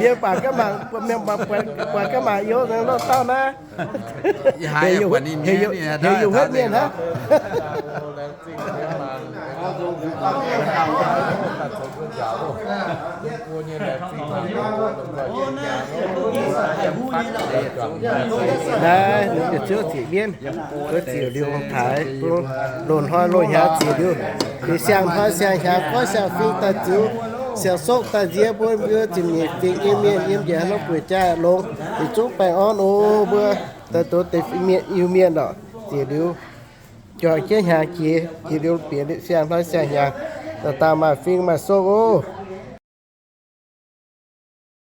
Mienh buatc gaav mangc, buatc gaav mangc youh nor dauh naaiv. Heuc yungh huotv mienh hnangv. Naaiv ninh mbuo ziouc ziec mienv, mbuo ziouc liuz taaix, loz-hnoi loz-hnyangx ziec liuz, liuz siang-hnoi siang-hnyangx goiv siang-fingx daaih ziux, siang-sokv daaih nziex mbuo, mbuo ziepc nyeic fingx nyei mienh yiem njiec haaix norm gueic jaax longx, yietc zungv baengh orn oc. Mbuo daaih doz deix mienh Iu-Mienh orqc, ziec liuz juangc jienv hnyangx jiex, jiex liuz bieqc siang-hnoi siang-hnyangx, daaih dangh maaih fingx maaih sokv oc.